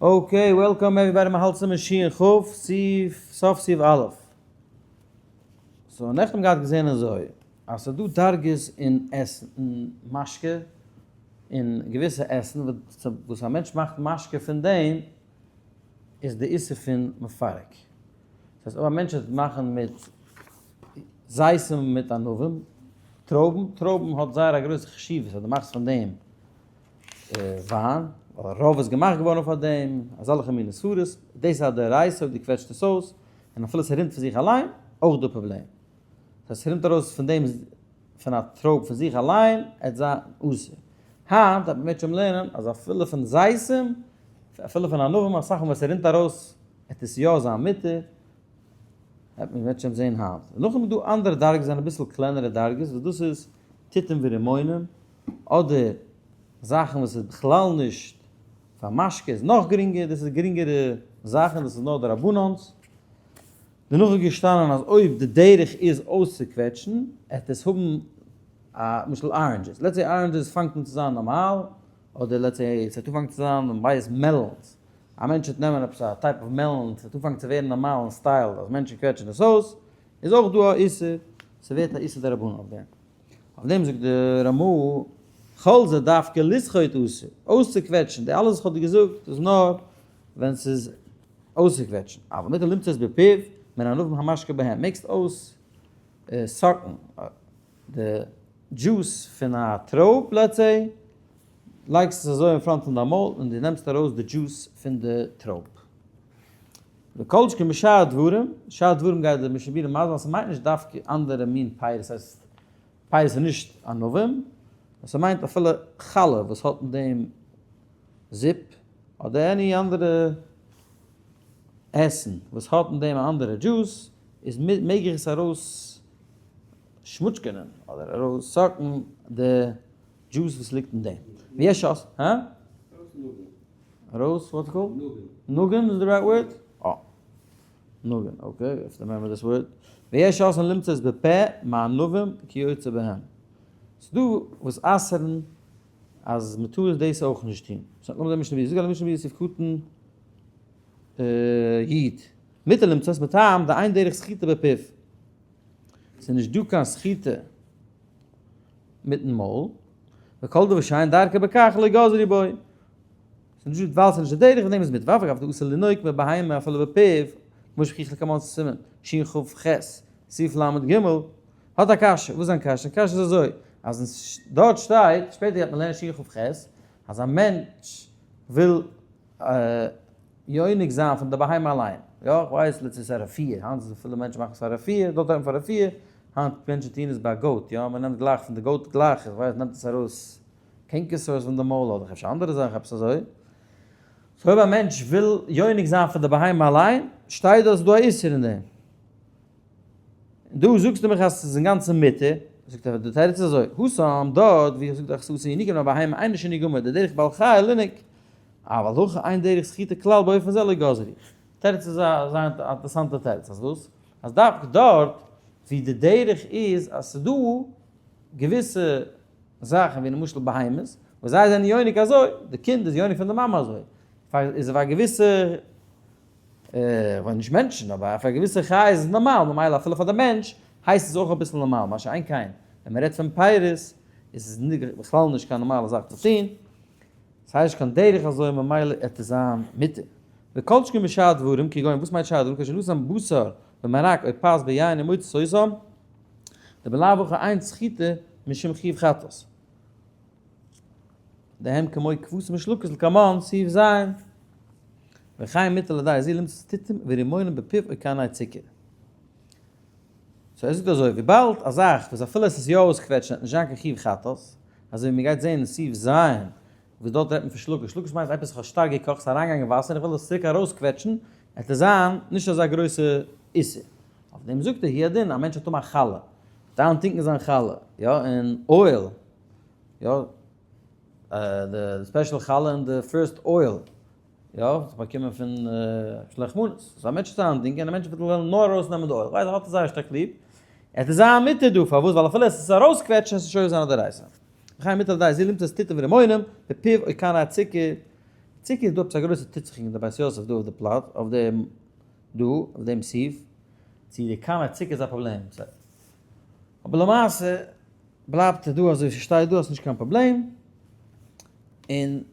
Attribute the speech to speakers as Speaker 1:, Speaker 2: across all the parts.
Speaker 1: Okay, welcome everybody, מ'האלט סימן שין כ', סעיף, סוף סעיף א'. So נעכטן האבן געהאט געזען אזוי, אז ס'איז דא דרגות אין עסן, אין משקה, אין געוויסע עסן וואס א מענטש מאכט משקה פון דעם, איז די איסור פון מפרק. דאס הייסט אויב א מענטש וועט מאכן מיט זיתים מיט ענבים, טרויבן, טרויבן האט זייער א גרויסע חשיבות אז דו מאכסט פון דעם וויין, ווייל רוב איז געמאכט געווארן פאר דעם, אזעלכע מיני סברות, דאס איז א דאורייתא אויב דו קוועטשט עס אויס, און אפילו עס רינט פון זיך אליין, אויך די פראבלעם. דאס הייסט עס רינט ארויס פון דעם פון א טרויב פון זיך אליין, עט זיין אסור. היינט וועט מען בעצם לערנען אז אפילו פון זיתים, אפילו פון ענבים, אסאך מאל ווען ס'רינט ארויס עט עס יא זיין מותר, וועט מען בעצם זען היינט. נאכדעם איז דא אנדערע דרגות זענען אביסל קלענערע דרגות וואס דאס איז תותים ורימונים, אדער זאכן וואס איז בכלל נישט פאר משקה איז נאך גרינגער, דאס איז גרינגערע זאכן, דאס איז נאר דרבנן'ס. דערנאך איז געשטאנען אז אויב די דרך איז אויסצוקוועטשן, עט עס האבן א, למשל oranges, let's say oranges פאנגט אן צו זיין נארמאל, אדער let's say עס וועט אנפאנגן צו זיין בית melons, א מענטש וועט נעמען עפעס א type of melon, עס וועט אנפאנגן צו ווערן נארמאל אין style אז מענטשן קוועטשן עס אויס, איז אויך דא א איסור, ס'ווערט א איסור דרבנן אויף דעם. אויף דעם זאגט די רמ"א, כל זה דווקא לסחוט אסור, אויסצוקוועטשן, די אלעס וואס כ'האב דיר געזאגט איז נאר ווען ס'איז אויסצוקוועטשן, אבל מותר למצוץ בפיו מן הענבים המשקה בהם, מעגסט אויס suck ן די דזשוס פון א טרויב let's say, לייגסט עס אזוי אין front פון דיין מויל און דו נעמסט ארויס די דזשוס פון די טרויב. וכל שכן בשאר דברים, שאר דברים גייט די משנה ברורה מסביר זיין אז ס'מיינט נישט דווקא אנדערע מין פירות, ס'הייסט פירות איז נישט ענבים, נאר ס'מיינט אפילו חלה וואס האט אין דעם זופ, אדער any אנדערע עסן וואס האט אין דעם א אנדערע דזשוס, איז מעג איך עס ארויס שמוטשקענען אדער ארויס suck ן די דזשוס וואס ליגט אין דעם. ויש אויס, הא? ארויס, what's called? נאגן איז די right word? אה. נאגן, okay, if remember this word. ויש אוסרין למצוץ בפה מענבים כיוצא בהם. ס'דא וואס אסר'ן אז מ'טאר דאס אויך נישט טון. סא לאמיר זען משנה ברורה. זאג א משנה ברורה סעיף קטן י'. מותר למצוץ מטעם דאין דרך סחיטה בפיו. ס'איז נישט דא קיין סחיטה מיטן מויל. וכל דבר שאין דרכו בכך לא גזרו בו. ס'איז נישט ווייל ס'איז נישט די דרך, פון דעם איז מיט ואף אגב דאסור לינוק מבהמה אפילו בפיו, כמו שהוכיח לקמן סימן שכ"ח סעיף ל"ג, האט א קשיא, וואס איז זיין קשיא? זיין קשיא איז אזוי, אז דארט שטייט, שפעטער גייט מען לערנען שכ"ח, אז א מענטש וויל יונק זיין פון די בהמה אליין, יא איך ווייס let's say ס'איז א רפואה, היינט איז אפילו מענטשן מאכן עס פאר רפואה, דארט רעדט מען פאר רפואה, היינט מענטשן טוען עס ביי goat, יא מען נעמט גלייך פון די goat גלייך, איך ווייס נעמט עס ארויס canker sores פון די מויל אדער אפשר אנדערע זאך עפעס אזוי. so אויב א מענטש וויל יונק זיין פון די בהמה אליין, שטייט דא אז ס'איז דא א איסור אין דעם. און דא זאגסטו מיך אז ס'איז אינגאנצן מותר, זאגט ער די תירוץ איז אזוי, התם דארט ווי איך זאג דאך ס'אסור יניקה מן הבהמה אינו שינוי גמור דדרך בעל חי לינוק, אבל הכא אין דרך סחיטה כלל באופן זה לא גזרו. תירוץ איז א זייער אינטערעסאנטע תירוץ, אז וואס? אז דווקא דארט ווי די דרך איז אז ס'איז דא געוויסע זאכן ווי למשל בהמות וואס זיי זענען יונק אזוי, די קינד איז יונק פון די מאמע אזוי, פאר איז פאר געוויסע כ'ווייס נישט מענטשן אבער פאר געוויסע חיות איז עס נארמאל, ממילא אפילו פאר די מענטש הייסט עס אויך אביסל נארמאל, מה שאין כן ווען מען רעדט פון פירות איז עס בכלל נישט קיין נארמאלע זאך צו טון, ס'הייסט נישט קיין דרך אזוי ממילא עט עס זיין מותר. וכל שכן בשאר דברים כגון וואס מיינט שאר דברים כשנתן בשר במרק או פת ביין ומוצץ אותם, דבלאו הכי אין סחיטה משום חיוב חטאת. דהם כמו כבשים ושלקות לקמן סעיף ז' וכן מותר לידי זו למצוץ תותים ורימונים בפיו או קרני ציקור. so ער זאגט אזוי, וויבאלד א זאך וואס אפילו עס איז יא אויסקוועטשן וועט נישט זיין קיין חיוב חטאת, אזוי ווי מען גייט זעהן אין סעיף ז' וואס דארט רעדט מען פון שלקות, שלקות מיינט עפעס איך האב שטארק געקאכט, ס'איז אריינגעגאנגען וואסער און איך וויל עס צוריק ארויסקוועטשן, עט עס זיין נישט אזא גרויסע איסור. אויף דעם זאגט ער, הוא הדין, א מענטש האט אן א חלה, וועט איינטונקען זיין חלה, יא, אין oil, יא, די special חלה אין די first oil, יא, וואס באקומען פון שלח מנות, so א מענטש וועט איינטונקען, א מענטש וועט וועלן נאר ארויסנעמען די oil, ווייל ער האט עס זייער שטארק ליב, עט עס זיין מותר דא, פארוואס? ווייל אפילו עס איז ארויסקוועטשן עס איז שוין זיין א דאורייתא. וכן מותר על ידי זו למצוץ תותים ורימונים, בפיו או קרני הציפור. צוקער איז דא עפעס א גרויסע טוט זיך אין די בית יוסף דא אויף די פלאץ, אויף דעם דא, אויף דעם סעיף, צו די קאנע צוקער איז א פראבלעם. אבער למעשה בלייבט ער דא אזוי ווי ס'שטייט דא אז ס'נישט קיין פראבלעם, און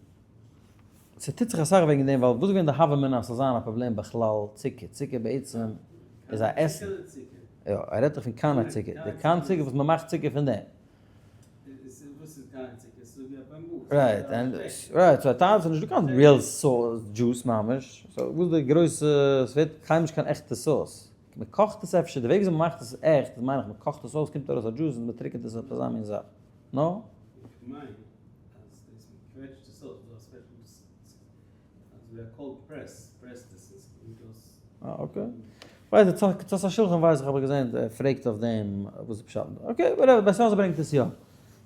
Speaker 1: ס'טוט זיך אסאך וועגן דעם, ווייל וואס איז געווען די הוה אמינא אז ס'זאל זיין א פראבלעם בכלל צוקער? צוקער בעצם איז א עסן. יא, ער רעדט דאך פון קאנע צוקער, די קאן צוקער וואס מ'מאכט צוקער פון דעם. right, right, so ער טענה'ט ס'איז נישטא קיין real sauce juice ממש, so וואס איז די גרויסע, ס'ווערט קיינמאל נישט קיין עכטע סאוס. מען קאכט עס אפשר, די וועג וויאזוי מען מאכט עס עכט איז מיין איך מען קאכט עס אויס קומט ארויס א דזשוס און מען טריקענט עס אפ אזא מין זאך, נא?
Speaker 2: איך מיין אז דאס מען קוועטשט עס אויס, דו האסט אזוי א cold press, פרעסט עס און ס'קומט אויס.
Speaker 1: אה okay. כ'ווייס די קצות השולחן ווייס איך האב איך געזען ער פרעגט אויף דעם וואס איז פשט. okay whatever, בית יוסף ברענגט עס יא.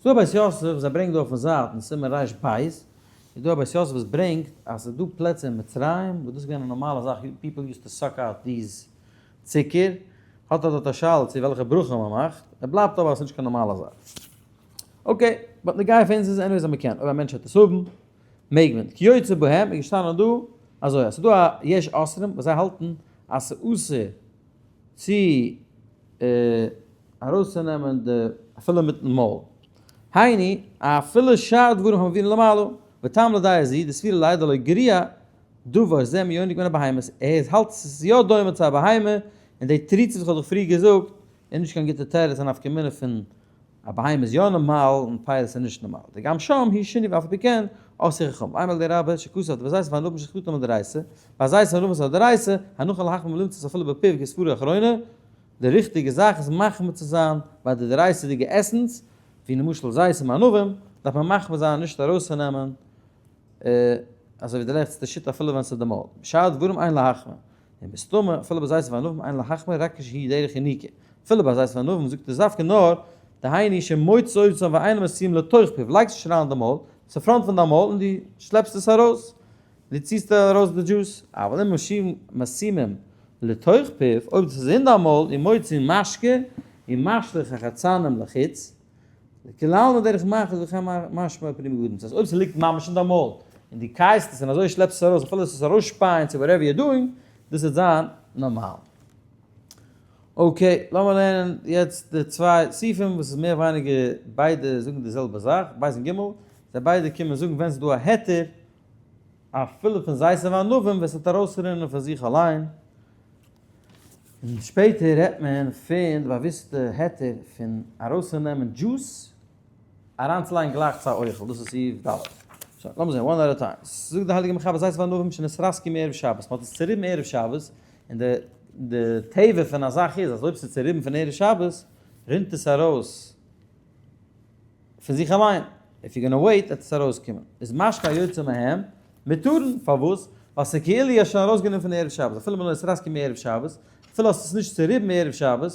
Speaker 1: ס'דא א בית יוסף וואס ער ברענגט דא אויפן זייט אין סימן ריש בית, איז דא א בית יוסף וואס ברענגט אז ס'איז דא פלעצער אין מצרים וואס דאס איז געווען א נארמאלע זאך, people used to suck out these צוקער, האט ער דארט א שאלה צו וועלכע ברכה מען מאכט, ער בלייבט אבער אז ס'איז נישט קיין נארמאלע זאך. okay, but נוגע פאר אונז איז anyways אז מ'קען, אויב א מענטש וועט עס האבן, מעג מען. כיוצא בהם איז געשטאנען דא אזוי אז ס'איז דא א יש אוסרים וואס זיי האלטן אז ס'איז אסור צו ארויסצונעמען די אפילו מיטן מויל. היינו, אפילו שאר דברים המביאין למעלה, וטעם לדעה זו, דסבירא ליה דלא גריע דבר זה מיונק מן הבהמות, ער האלט ס'איז יא דומה צו א בהמה, און די תירוצים וואס כ'האב דיך פריער געזאגט איז נישט קיין גוטע תירוץ א נפקא מינה פון א בהמה איז יא נארמאל און פירות איז נישט נארמאל. דגם שם היא שינוי ואף על פי כן עשו חכמים. איינמאל דער רבי שכתב דבזית וענבים שחטאם מדאורייתא, בזית וענבים איז א דאורייתא, הנכון להחמיר ולמצות אפילו בפיו כסברה אחרונה, די ריכטיגע זאך איז מחמיר צו זיין ביי די דאורייתא'דיגע עסנס, ווי למשל זית און ענבים, דארף מען מחמיר זיין נישט ארויסצונעמען אזוי ווי די לעצטע שיטה אפילו ווען ס'איז די מויל. בשאר דברים אין להחמיר. און מסתמא אפילו בזית וענבים אין להחמיר רק כשהיא דרך יניקה. אפילו ביי זית וענבים זאגט ער דווקא נאר דהיינו שמוציא אותם ואינו משיאם לתוך פיו, לייגסט נישט אריין אין די מויל, ס'איז front פון דיין מויל און דו שלעפסט עס ארויס, דו ציסט ארויס די דזשוס, אבל אם משימים לתוך פיו, אויב דאס איז אין דיין מויל, און מוציא משקה, און משליך החצנים לחוץ, לכולי עלמא דרך מחט וכן משמע פרי מגדים, ס'הייסט אויב ס'ליגט ממש אין דיין מויל, און דו קייסט עס און אזוי שלעפסט עס ארויס אפילו עס איז ארויסשפייען צו whatever you're doing, דאס וועט זיין נארמאל. okay, לאמיר לערנען יעצט די צוויי סעיפים וואס איז מער ווייניגער ביידע זאגן די זעלבע זאך, בית און גימל, זיי ביידע קומען זאגן ווען ס'איז דא א היתר אפילו פון זית וענבים ווען ס'וועט ארויסרינען פון זיך אליין, און שפעטער רעדט מען פון די באוויסטע היתר פון ארויסצונעמען דזשוס אריינצולייגן גלייך צו א אוכל, דאס איז סעיף ד'. שוין, לאמיר זען, one at a time. זאגט די הייליגע מחבר זית וענבים שנתרסקו מערב שבת, מ'האט עס צוריבן ערב שבת, און די די טבע פון א זאך איז אז אויב ס'איז צוריבן פון ערב שבת, רינט עס ארויס פון זיך אליין, if you gonna wait וועט עס ארויסקומען. איז משקה היוצא מהם מותרין, פארוואס? ווייל ס'איז כאילו האסט שוין ארויסגענומען פון ערב שבת, אפילו מלא נתרסקו מערב שבת, אפילו האסט עס נישט צוריבן מערב שבת,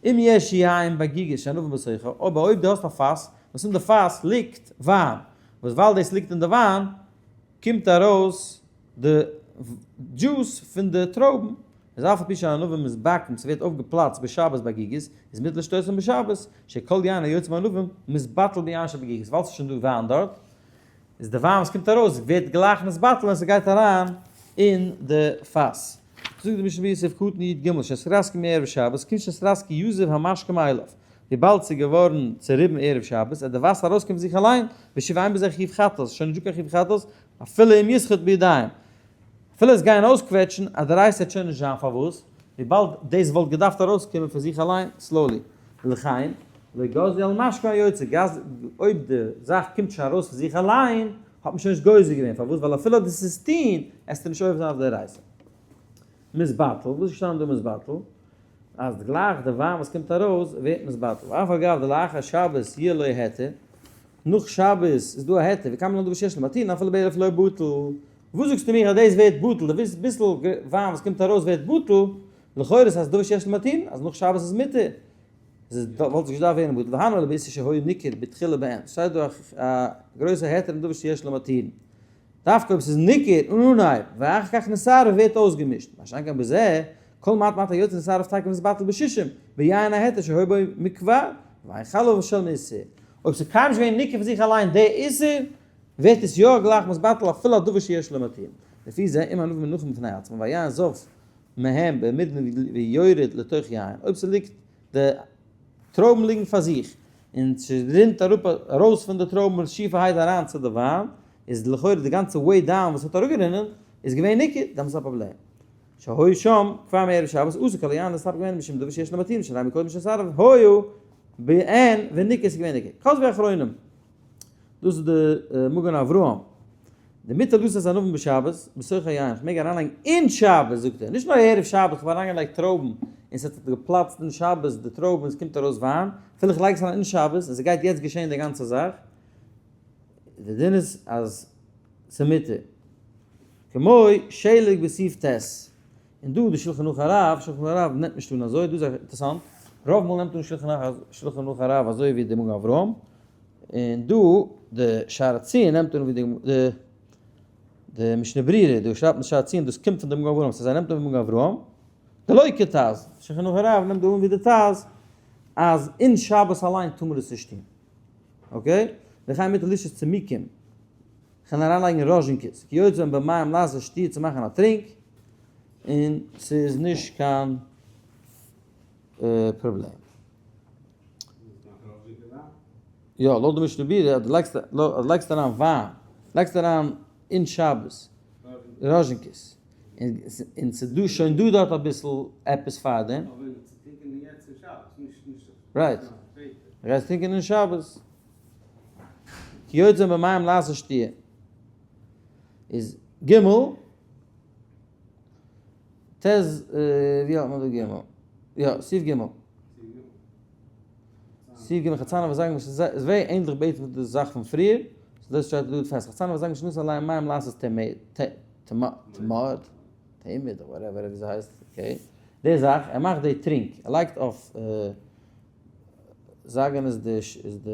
Speaker 1: אם יש יין בגיגית שענבים בתוכה, אבער אויב דו האסט א פאס וואס אין די פאס ליגט וויין, וואס ווייל דאס ליגט אין די וויין קומט ארויס די דזשוס פון די טרויבן, איז אף על פי שהענבים מתבקעים ס'ווערט אויפגעפלאצט בשבת בגיגית, איז מותר לשתותם בשבת, שכל יין היוצא מענבים מתבטל ביין שבגיגית, ווייל ס'איז שוין דא וויין דארט, איז די וויין וואס קומט ארויס ווערט גלייך נתבטל ווען ס'גייט אריין אין די פאס. זאגט די משנה ברורה סעיף קטן י ג שנתרסקו מערב שבת, כיון שנתרסקו יזוב המשקה מאליו, וויבאלד ס'איז געווארן צעריבן ערב שבת, וועט די וואסער ארויסקומען פון זיך אליין, ושוב אין בזה חיוב חטאת, שוין נישטא קיין חיוב חטאת, אפילו אם יסחוט בידיים. אפילו עס גייען אויסקוועטשן אז די רייס וועט שוין נישט זיין פארוואס? וויבאלד דאס וואלט געדארפט ארויסקומען פון זיך אליין slowly. ולכן, לא גזרו על משקה היוצא, גז אויב די זאך קומט שוין ארויס פון זיך אליין, האט מען שוין נישט גוזר געווען, פארוואס? ווייל אפילו אויב דאס איז טון, עסטו נישט עובר זיין אויף די דאורייתא. מתבטל, וואס איז געשטאנען דא מתבטל? אז גלייך די וויין וואס קומט ארויס ווערט מתבטל, ואף על גב דלאחר שבת יהיה לו היתר, נאך שבת איז דא א היתר, וקיימא לן דבר שיש לו מתירין אפילו באלף לא בטל, וואס זאגסטו מיר אז דאס ווערט בטל, די ביסל וויין וואס קומט ארויס ווערט בטל, לכאורה איז אז דבר שיש לו מתירין אז נאך שבת איז מותר, איז עס וואלט עס נישט געדארפט ווערן בטל, והני מילי באיסור שהיה ניכר בתחילה בעין, שטייט דא א גרויסע היתר אין דבר שיש לו מתירין. דווקא אויב ס'איז ניכר אן אנהייב, ואחר כך נתערב ווערט אויסגעמישט, מה שאין כן בזה, כל מעט מעט היוצא נתערב תיכף ונתבטל בשישים, ביין ההיתר שהיה בו מכבר, ואין חל עליו של מאיסור. אויב ס'איז קיינמאל נישט געווען ניכר פון זיך אליין די איסור, ווערט עס יא גלייך מתבטל אפילו א דבר שיש לו מתיר. לפי זה אם ענבים מונחים בפני עצמם והיין זב מהם במדין ויורד לתוך יין, אויב ס'ליגט די טרויבן ליגן פאר זיך און ס'רינט אראפ ארויס פון די טרויבן שיפערהייט אריין צו די וויין, איז לכאורה די גאנצע way down וואס האט אראפגערינען איז געווען ניכר, דעמאלטס איז א פראבלעם. שהיו שם כבר מערב שבת אסור כל היין לספק ממנו משום דבר שיש לו מתירין שהרי מקודם שנתערב היה בעין וניכר ס'איז געווען ניכר. כתבו אחרונים. דאס איז די מגן אברהם. דמותר לתת ענבים בשבת בתוך היין, כ'מעג אריינלייגן אין שבת זאגט ער, נישט נאר ערב שבת, כ'האב אריינגעלייגט טרויבן און ס'האט זיך געפלאצט אין שבת די טרויבן און ס'קומט ארויס וויין, אפילו איך לייג עס אריין אין שבת און ס'גייט יעצט געשען די גאנצע זאך, די דין איז אז ס'מותר. כמו שלג בסעיף ט'. און דא די שלחן ערוך הרב, שלחן ערוך הרב נעמט נישט אן אזוי, דא איז אינטערעסאנט, רוב מאל נעמט אן שלחן ערוך הרב אזוי ווי די מגן אברהם, און דא די שער הציון נעמט אן ווי די די משנה ברורה, דא שרייבט מען שער הציון דאס קומט פון די מגן אברהם, ס'הייסט זיי נעמט אן ווי מגן אברהם, דלא כטז, שלחן ערוך הרב נעמט דא אן ווי די טז, אז אין שבת אליין טאר מען דאס נישט טון. okay? וכן מותר לשתות צימוקים, כ'קען אריינלייגן ראזשינקעס, כיוצא במים לעשות שתייה צו מאכן א טרינק, און ס'איז נישט קיין פראבלעם. יא, לויט די משנה ברורה אז דו לייגסט אז דו לייגסט אריין וויין, לייגסט אריין אין שבת ראזשינקעס, און ס'איז דא שוין דא דארט אביסל עפעס פארדעם. right. גייסט טרינקען אין שבת. כיוצא במים לעשות שתיה. איז ג' ט' ווי האלט מען דא ג'? יא, סעיף ג'. סעיף ג' חצנה וזגין וואס איז זייער ענדליך בעצם מיט די זאך פון פריער. סאו דאס שטייט דא פעסט. חצנה וזגין שנתן עליהם מים לעשות תמד, תמד, whatever ווי ס'הייסט, okay. די זאך, ער מאכט די טרינק, ער לייגט אויף זגין איז די איז די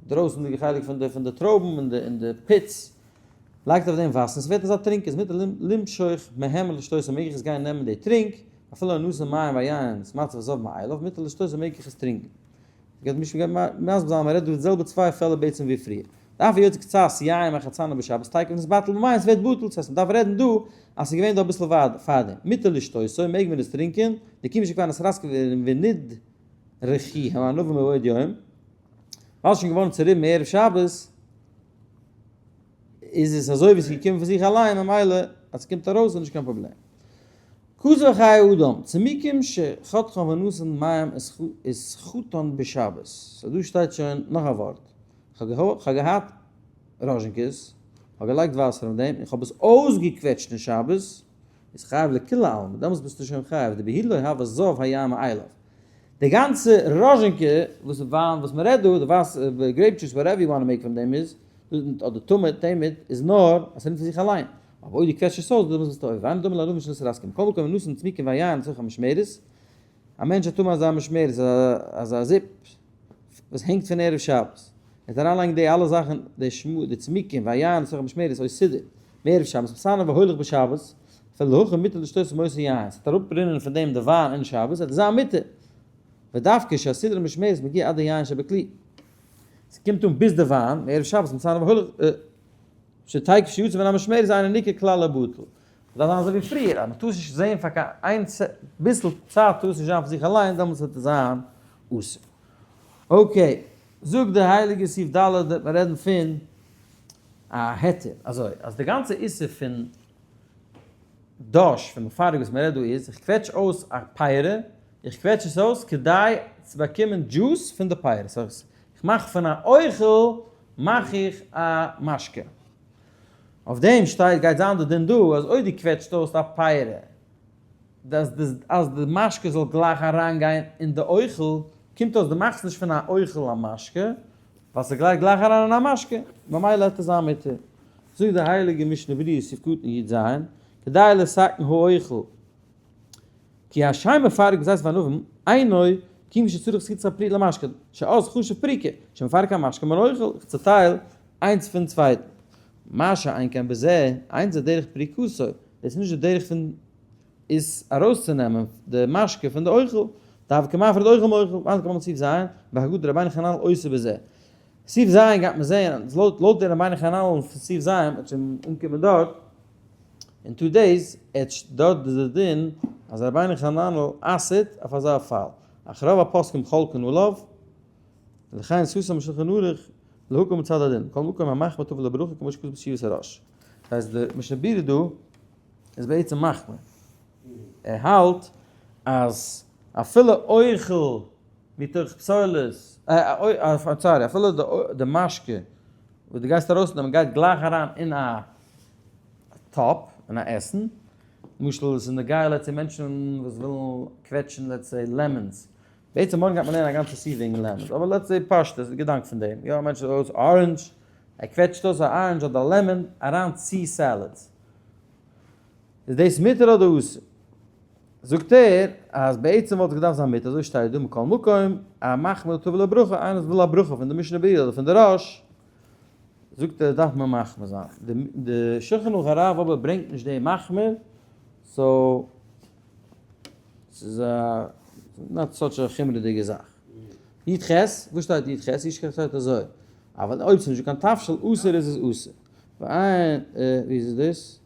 Speaker 1: דרויסנדיגע חלק פון די פון די טרויבן און די און די pits, לייגט אויף דעם וואסער און ס'ווערט אזא טרינק, איז מותר למשוך מהם ולשתותם מעג איך עס גיין נעמען די טרינק, אפילו לא נתן מים והיין נתמצה וזב מאליו, מותר לשתותם מעג איך עס טרינקען. גייט מישן גייט מסביר זיין מ'רעדט דא די זעלבע צוויי פעלער בעצם ווי פריער. דארף יוצא קצת יין מחצנה בשבת תיכף נתבטל במים ס'ווערט בטל ס'הייסט מ'דארף רעדן דא אז ס'איז געווען דא אביסל פארדעם מותר לשתותו מעג מען עס טרינקען דכיון שכבר נתרסקו ונדרכו הענבים מבעוד יום ווייל ס'איז שוין געווארן צוריבן ערב שבת איז עס אזוי ווי ס'איז געקומען פון זיך אליין ממילא אז ס'קומט ארויס איז נישט קיין פראבלעם. כזב חיי אדם, צימוקים שחתכן ונתן מים וסחטן בשבת. so דא שטייט שוין נאך א ווארט. כ'האב געהאט ראזשינקעס, כ'האב געלייגט וואסער אויף דעם, און כ'האב עס אויסגעקוועטשט אין שבת, איז חייב לכולי עלמא, דעמאלטס ביסטו שוין חייב, דבהי לא הוה זב היין מאליו. די גאנצע ראזשינקע וואס וויין וואס מ'רעדט דא, די וואסער, grape juice, whatever you want make פון דעם איז, אדער תמד, תמד, איז נאר אז ס'רינט פון זיך אליין. אבער אויב דו קוועטשט עס אויס, דאן ביסטו עובר. ואינו דומה לענבים שנתרסקו. מכל מקום נתן צימוקים והיין לתוך המשמרת. א מענטש האט אן אזא משמרת, אזא זיפ, וואס הענגט פון ערב שבת. ער וועט אריינלייגן די אלע זאכן, די צימוקים והיין לתוך המשמרת, או סודר, מערב שבת, מסנן והולך בשבת, אפילו להכי מותר לשתות מאותו יין. ס'וועט אראפרינען פון דעם די וויין אין שבת, וועט עס זיין מותר. ודווקא שהסודר המשמרת מגיע עד היין שבכלי. ס'קומט אן ביז די וויין, מערב שבת, מסנן והולך. שתיכף שיצא מן המשמרת איז אינו ניכר כלל לבטל. דארף זיין אזוי ווי פריער אז מ'טאר עס נישט זען פאר קיין איין ביסל צייט טאר עס נישט זיין פון זיך אליין דעמאלטס וועט עס זיין אסור. okay, זאגט די הייליגע סעיף ד' וועט מען רעדן פון א היתר, אזוי אז די גאנצע איסור פון דש פון מפרק וואס מ'רעדט דא איז, איך קוועטש אויס א פרי, איך קוועטש עס אויס כדי צו באקומען דזשוס פון די פירות, so איך מאך פון א אוכל מאך איך א משקה. אויף דעם שטייט גייט זיין די דין דא אז אויב דו קוועטשט אויס א פרי אז די משקה זאל גלייך אריינגיין אין די אוכל, קומט אויס דו מאכסט נישט פון א אוכל א משקה, ווייל ס'גייט גלייך אריין אין א משקה, ממילא וועט עס זיין מותר. זאגט די הייליגע משנה ברורה סעיף קטן י ז, כדי לתקן האוכל. כי השם מפרק בזית וענבים אינו כיון שצריך סחיטת הפרי למשקה שאז חשוב פריקה שמפרק המשקה מן האוכל איך צוטייל איינס פון צווייטן מה שאין כן בזה אין זה דרך פריקתו דאס איז נישט די דרך פון עס ארויסצונעמען די משקה פון די אוכל דהוה כמפריד אוכל מאוכל ואין כמובן סעיף ז' והגדה רבינו חננאל עושה בזה. סעיף ז' גייט מען זעהן אז לויט לויט די רבינו חננאל פון סעיף ז' וועט שוין אנקומען דארט אין two days עט דארט איז די דין אז רבינו חננאל אסר'ט אויף אזא פאל אך רוב הפוסקים חולקין עליו ולכן סתם שולחן ערוך להקל מצד הדין מכל מקום המחמיר תבוא לברכה כמו שכתוב בתשובת הראש. דאס הייסט די משנה ברורה דא איז בעצם מחמיר ער האלט אז אפילו אוכל מתוך פסולת, sorry, אפילו די משקה וואס דו גייסט ארויסנעמען גייט גלייך אריין אין א טאפ, אין א עסן, למשל עס איז נוגע let's say מענטשן וואס ווילן קוועטשן let's say lemons, בעצם מארגן גייט מען לערנען א גאנצע שיעור וועגן lemons, אבער let's say פשטות די געדאנק פון דעם, יא א מענטש האט orange, ער קוועטשט אויס א orange אדער א לעמאן אריין צו salads, איז דאס מותר אדער אסור? זאגט ער אז בעצם וואלט עס געדארפט זיין מותר, אזוי שטייט דא מכל מקום, המחמיר תבוא לו ברכה, איינער וואס וויל א ברכה פון די משנה ברורה אדער פון די ראש, זאגט ער דארף מען מחמיר זיין, די שולחן ערוך הרב אבער ברענגט נישט די מחמיר, so ס'איז א not such א חומרה'דיגע זאך. י ח, וואס שטייט י ח? י ח שטייט אזוי, אבל אויב ס'איז נישטא קיין תבשיל אסור איז עס אסור. ועיין, ווי איז דאס?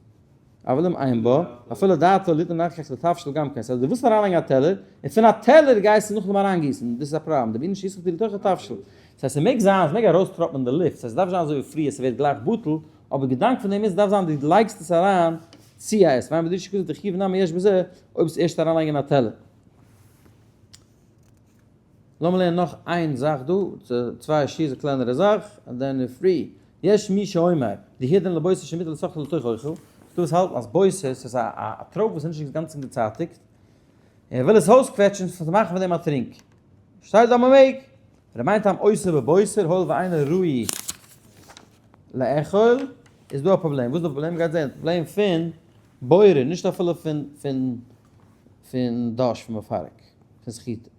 Speaker 1: אבל אם אין בו, אפילו דעתו ליתן אחר כך לתבשיל גם כן, ס'הייסט דו ווילסט אריינלייגן א טעלער, און פון א טעלער גייסטו נאכדעם אריינגיסן, דאס איז א פראבלעם, דבעינן שיסחטו לתוך התבשיל, ס'הייסט ס'מעג זיין, ס'מעג ארויסטראפן אין די לופט, ס'הייסט ס'דארף נישט זיין אזוי ווי פריער ס'ווערט גלייך בטל, אבער געדאנק פון דעם איז ס'דארף זיין דו לייגסט עס אריין צו א עס, ועיין בדרישה כזאת דחיוב נמי יש בזה, אויב עס ערשט אריינלייגן אין א טעלער. לאמיר לערנען נאך איין זאך דא, צוויי שורות א קלענערע זאך, and then we're free. יש מי שאומר, דהוא הדין לבוסר שמותר לסכתו לתוך אוכל, ס'דא וואס האלטן אז בוסר, ס'איז א טרויב וואס איז נישט אינגאנצן געצייטיגט, און ער וויל עס אויסקוועטשן צו מאכן פון דעם א טרינק. שטייט דא מ'מעג. רבינו תם אוסר בבוסר, הואיל ואינו ראוי לאכול, איז דא א פראבלעם. וואס איז די פראבלעם? מ'גייט זען, די פראבלעם פון בורר, נישט אפילו פון פון פון דש פון מפרק, פון סחיטה.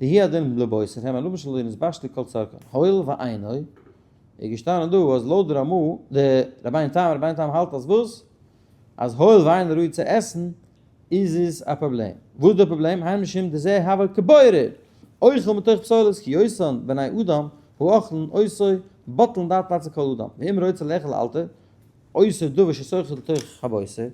Speaker 1: דהוא הדין לבוסר, הן הלבן שלא נתבשלו כל צרכן, הואיל ואינו, איז געשטאנען דא אז לויט די רמא, די רבינו תם, רבינו תם האלט אז וואס? אז הואיל ואינו ראוי צו עסן, איז עס א פראבלעם. וואס איז די פראבלעם? היינו משום דזה הוה כבורר, אוכל מתוך פסולת כי אותן בני אדם האוכלין אותו בטלין דעתן אצל כל אדם, ואם רוצה לאכול לאלתר, אותו דבר שסוחט לתוך הבוסר.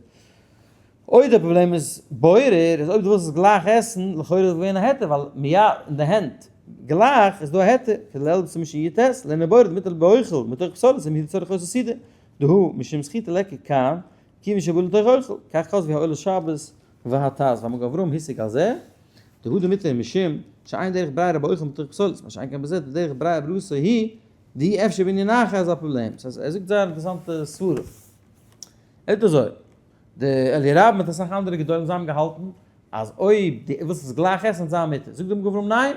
Speaker 1: אויב די פראבלעם איז בורר, איז אויב דו ווילסט עס גלייך עסן, לכאורה איז געווען א היתר, ווייל מיד אין די הענט גלייך איז דא א היתר, כדלעיל בסימן שי"ט, לענין בורר דמותר באוכל מתוך פסולת אם הוא לצורך אותה סעודה, דהא משום סחיטה ליכא כאן, כיוון שבא לתוך אוכל, כך כתבו העולת שבת והט"ז והמגן אברהם השיג על זה, דהא דמותר משום שאין דרך ברירה באוכל מתוך פסולת, מה שאין כן בזה דדרך ברירה בריאתו היא, דאי אפשר בענין אחר איז א פראבלעם. ס'הייסט ער זאגט זייער אינטערעסאנטע סברה. ער זאגט אזוי, די אלי' רב מיט אסאך אנדערע גדולים זיי האבן געהאלטן אז אויב די ווילסט עס גלייך עסן זיי מותר, זאגט די מגן אברהם ניין,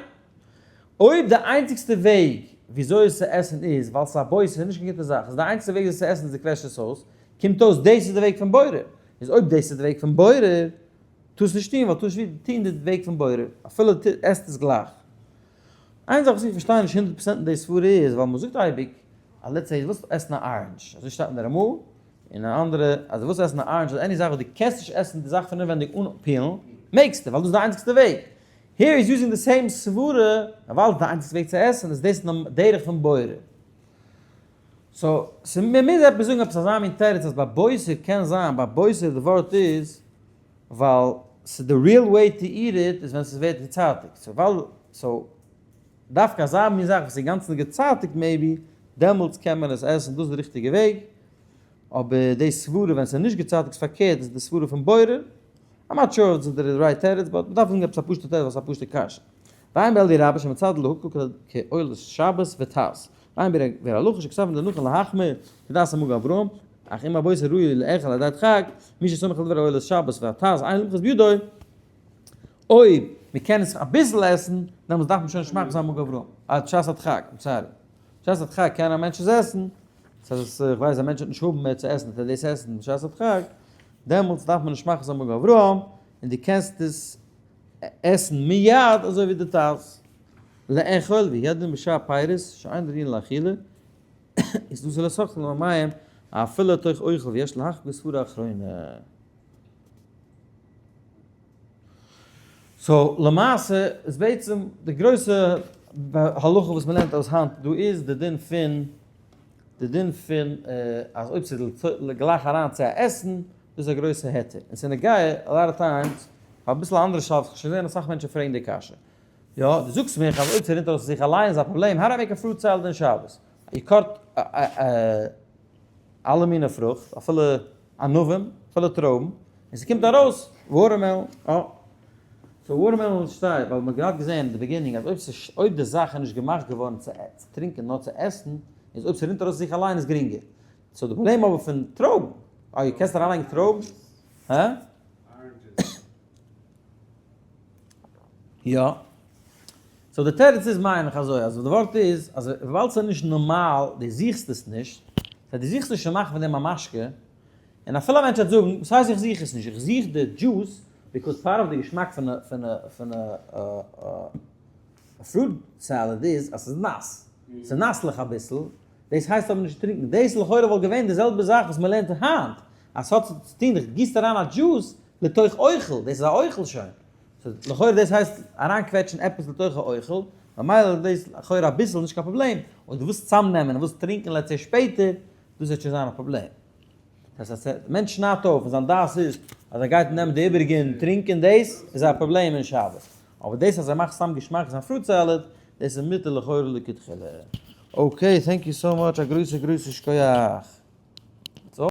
Speaker 1: אויב די איינציגסטע וועג וויאזוי עס צו עסן איז ווייל ס'איז א בוסר איז נישט קיין גוטע זאך, איז די איינציגסטע וועג עס צו עסן איז די קוועטשט עס אויס, קומט אויס דאס איז די וועג פון בורר, איז אויב דאס איז די וועג פון בורר, טארסט נישט טון ווייל טארסט נישט טון די וועג פון בורר, אפילו דו עסט עס גלייך. איין זאך וואס איך פארשטיי נישט הונדערט פראצענט אין די סברה איז ווייל מ'זאגט אייביג אז let's say דו ווילסט עסן א orange, אזוי שטייט אין די רמ"א, און א אנדערע אז דו ווילסט עסן א orange אדער any זאך וואס דו קענסט נישט עסן די זאך פון אינווענדיג אן פילן, מעגסטו ווייל דאס איז די איינציגסטע וועג. Here is using the same סברה, ווייל די איינציגסטע וועג צו עסן איז דאס דרך פון בורר. so, מ'מוז עפעס זאגן עפעס אזא מין תירוץ אז ביי בוסר קען זיין, ביי בוסר די ווארט איז ווייל ס'איז די real way to eat it איז ווען ס'ווערט געצייטיגט, so ווייל so דווקא אזא מין זאך וואס איז אינגאנצן געצייטיגט maybe דעמאלטס קען מען עס עסן, דאס איז די ריכטיגע וועג, אבער די סברה ווען ס'איז נישט געצייטיגט איז פארקערט איז די סברה פון בורר, I'm not sure אויב ס'איז די right תירוץ but מ'דארף זאגן עפעס א פשוטע תירוץ ווייל ס'איז א פשוטע קשיא. ועיין באלי' רבה שמצד להקל כעולת שבת וטז. ועיין בביאור הלכה שכתב דנכון להחמיר כדעת המגן אברהם, אך אם הבוסר ראוי לאכול על ידי הדחק, מי שסומך על דבר עולת שבת והטז אין למחות בידו, אויב מ'קען עס אביסל עסן, דעמאלטס דארף מען שוין נישט מאכן זיין מגן אברהם, עד שעת הדחק, I'm sorry. שעת הדחק קען א מענטש עס עסן, ס'הייסט אז איך ווייס א מענטש וועט נישט האבן מער צו עסן וועט ער דאס עסן בשעת הדחק, דעמאלטס דארף מען נישט מאכן זיין מגן אברהם, און דו קענסט עס עסן מיד אזוי ווי די טז. לאכול והוא הדין בשאר פירות שאין ראויין לאכילה, איז דאס לסכתן למים אפילו תוך אוכל ויש להחריג בסברה אחרונה. so למעשה איז בעצם די גרויסע. הלכה וואס מ'לערנט אויס היינט דא איז די דין פון די דין פון אז אויב ס'איז גלייך אריין צו א עסן, דאס איז א גרויסע היתר. און ס'איז נוגע a lot of times, פאר אביסל א אנדערע שאלה, כ'האב שוין געזען אסאך מענטשן פרעגן די קשיא. יא, דו זאגסט מיך אז אויב ס'רינט ארויס פון זיך אליין איז א פראבלעם, how do I make a fruit salad אין שבת? איר cut אלע מיני פרוכט, אפילו ענבים, אפילו טרויבן, און ס'קומט ארויס watermelon, אה. so watermelon שטייט, ווייל מ'האט גראד געזען אין די beginning אז אויב ס'איז אויב די זאך איז נישט געמאכט געווארן צו טרינקען נאר צו עסן, איז אויב ס'רינט ארויס זיך אליין איז גרינגער. so די פראבלעם אבער פון טרויבן, אה קענסט אריינלייגן טרויבן? הא? יא. so די תירוץ איז מיין איך אזוי, אז די ווארט איז אז וויבאלד ס'איז נישט נארמאל, דו זוכסט עס נישט, סא דו זוכסט נישט צו מאכן פון דעם א משקה, און אפילו א מענטש וועט זאגן, וואס הייסט איך זוך עס נישט, איך זוך די juice, because part of די געשמאק פון א פון א פון א fruit salad איז אז ס'איז נאס, ס'איז נאסלעך אביסל, דאס הייסט אבער נישט טרינקען, דאס לכאורה וואלט געווען די זעלבע זאך וואס מ'לערנט היינט, אז ס'האט צו טון, דו גיסט אריין א juice לתוך אוכל, דאס איז א אוכל שוין, so לכאורה דאס הייסט אריינקוועטשן עפעס לתוך האוכל, ממילא איז דאס לכאורה אביסל נישט קיין פראבלעם, אויב דו ווילסט צאמנעמען און ווילסט טרינקען let's say שפעטער, דאס וועט שוין זיין א פראבלעם. דאס הייסט אז א מענטש שניידט אויף און זיין דעת איז אז ער גייט נעמען די איבעריגע און טרינקען דאס איז א פראבלעם אין שבת. אבער דאס אז ער מאכט סתם געשמאק זיין fruit salad, דאס איז מותר לכאורה לכתחילה. okay, thank you so much, א גרויסע גרויסע שכוח.